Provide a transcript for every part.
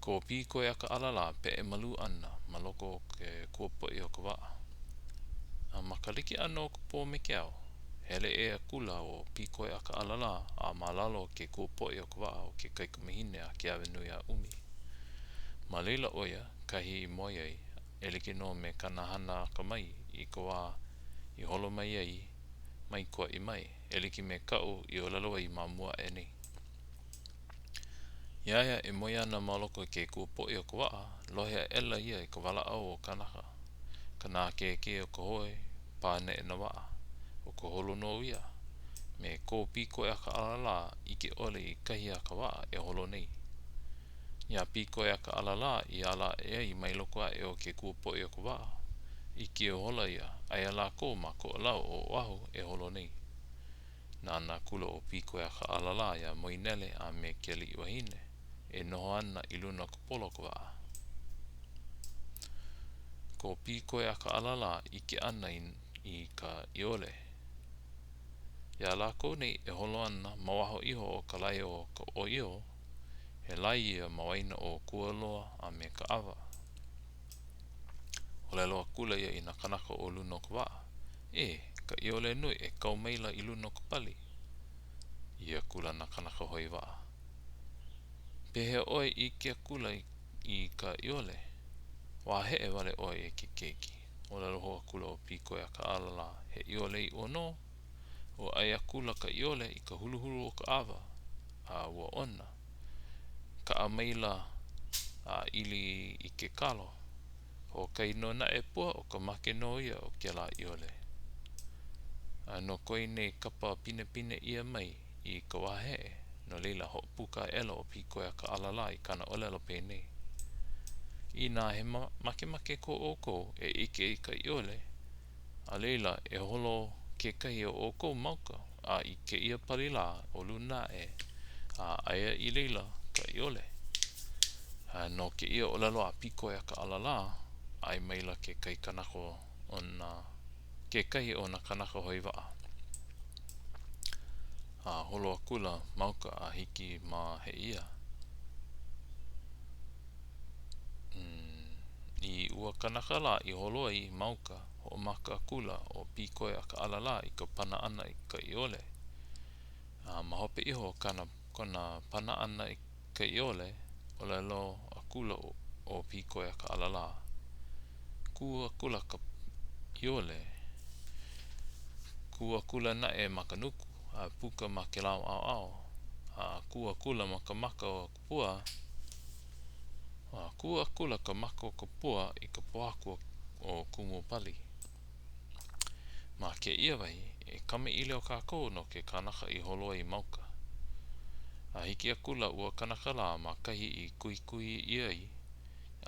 Ko Pīkoiakaʻalalā peʻe malū ʻana ma loko o ke kuapoʻi o ka waʻa. A ma ka like ʻana o ka pō me ke ao, hele ʻē akula ʻo Pīkoiakaʻalalā a ma lalo o ke kuapoʻi o ka waʻa o ke kaikamahine a Keawenuiaʻumi. Ma laila ʻo ia, kahi i moe ai, e like nō me kāna hana akamai i ka wā i holo mai ai mai Kauaʻi mai, e like me kaʻu i ʻōlelo ai ma mua aʻe nei. Iā ia e moe ana ma loko o ke kuapoʻi o ka waʻa, lohe aʻela ia i ka walaʻau o kānaka, ka nākēkē o ka hoe, paneʻe nā waʻa, ʻo ka holo nō ia, me ko Pīkoiakaʻalalā ʻike ʻole i kahi a ka waʻa e holo nei. Iā Pīkoiakaʻalalā i ala aʻe ai mai loko aʻe o ke kuapoʻi o ka waʻa, ʻike ihola ia, aia lākou ma Koʻolau o Oʻahu e holo nei. Nānā akula ʻo Pīkoiakaʻalalā iā Moenele a me ke aliʻi wahine e noho ana i luna o ka polo o ka waʻa. Ko Pīkoiakaʻalalā ʻike ʻana i ka ʻiole. Iā lākou nei e holo ana ma waho iho o ka lae o Kaʻōʻio, he lae ia ma waena o Kualoa a me Kaʻawa. ʻŌlelo akula ia i nā kānaka o luna o ka waʻa, E, ka ʻiole nui e kau maila i luna o ka pali. ʻĪ akula nā kānaka hoe waʻa, Pehea ʻoe i ʻike akula i ka ʻiole? Wahaheʻe wale ʻoe e ke keiki. ʻŌlelo hou akula ʻo Pīkoiakaʻalalā, He ʻiole ʻiʻo nō. Ua ʻai akula ka ʻiole i ka huluhulu o ka ʻawa, a ua ʻona. Kaʻa maila a ili i ke kalo. Hoʻokahi nō naʻe pua ʻo ka make nō ia o kēlā ʻiole. A no ko ia nei kapa pinepine ʻia mai i ka wahaheʻe, no laila hoʻopuka aʻela ʻo Pīkoiakaʻalalā i kāna ʻōlelo penei, Inā he makemake ko ʻoukou e ʻike i ka ʻiole, A laila, e holo kekahi o ʻoukou mauka a i kēia pali lā o luna aʻe, a aia i laila ka ʻiole. A no kēia ʻōlelo a Pīkoiakaʻalalā, ʻae maila kekahi kanaka o nā, kekahi o nā kānaka hoe waʻa. A holo akula mauka a hiki ma Heʻeia. I ua kanaka lā i holo ai ma uka, hoʻomaka akula ʻo Pīkoiakaʻalalā i ka pana ʻana i ka ʻiole. A ma hope iho o kāna kona pana ʻana i ka ʻiole, ʻōlelo akula ʻo Pīkoiakaʻalalā, Kū akula ka ʻiole, kū akula naʻe ma ka nuku, a puka ma kēlā ʻaoʻao, a kū akula ma ka maka o ka pua, A kū akula ka maka o ka pua i ka pōhaku o Kumupali. Ma kēia wahi, e kamaʻilio kākou no ke kanaka i holo ai mauka. A hiki akula ua kanaka lā ma kahi i kuhikuhi ʻia ai,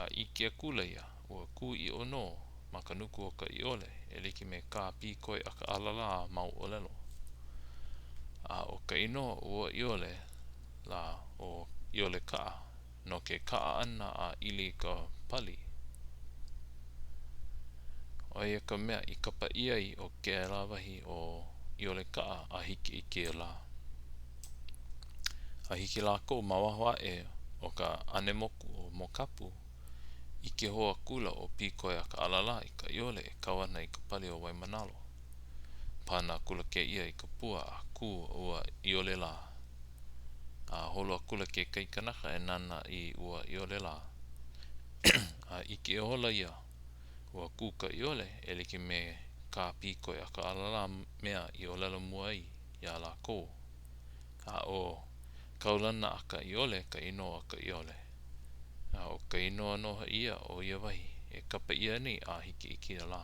a ʻike akula ia, ua kū ʻiʻo nō ma ka nuku o ka ʻiole e like me kā Pīkoiakaʻalalā mau ʻōlelo. A ʻo ka inoa o ua ʻiole lā ʻo ʻIolekaʻa, no ke kaʻa ʻana a ili i ka pali. ʻO ia ka mea i kapa ʻia ai o kēlā wahi ʻo ʻIolekaʻa a hiki i kēia lā. A hiki lākou ma waho aʻe o ka ʻanemoku o Mōkapu, ʻike hou akula ʻo Pīkoiakaʻalalā i ka ʻiole e kau ana i ka pali o Waimānalo. Pana akula kēia i ka pua a kū ua ʻiole lā. A holo akula kekahi kanaka e nānā i ua ʻiole lā. A ʻike ihola ia, ua kū ka ʻiole e like me kā Pīkoiakaʻalalā mea i ʻōlelo mua ai iā lākou. A ʻo Kaulana a ka ʻIole ka inoa o ka ʻiole. A ʻo ka inoa nō hoʻi ia o ia wahi e kapa ʻia nei a hiki i kēia lā.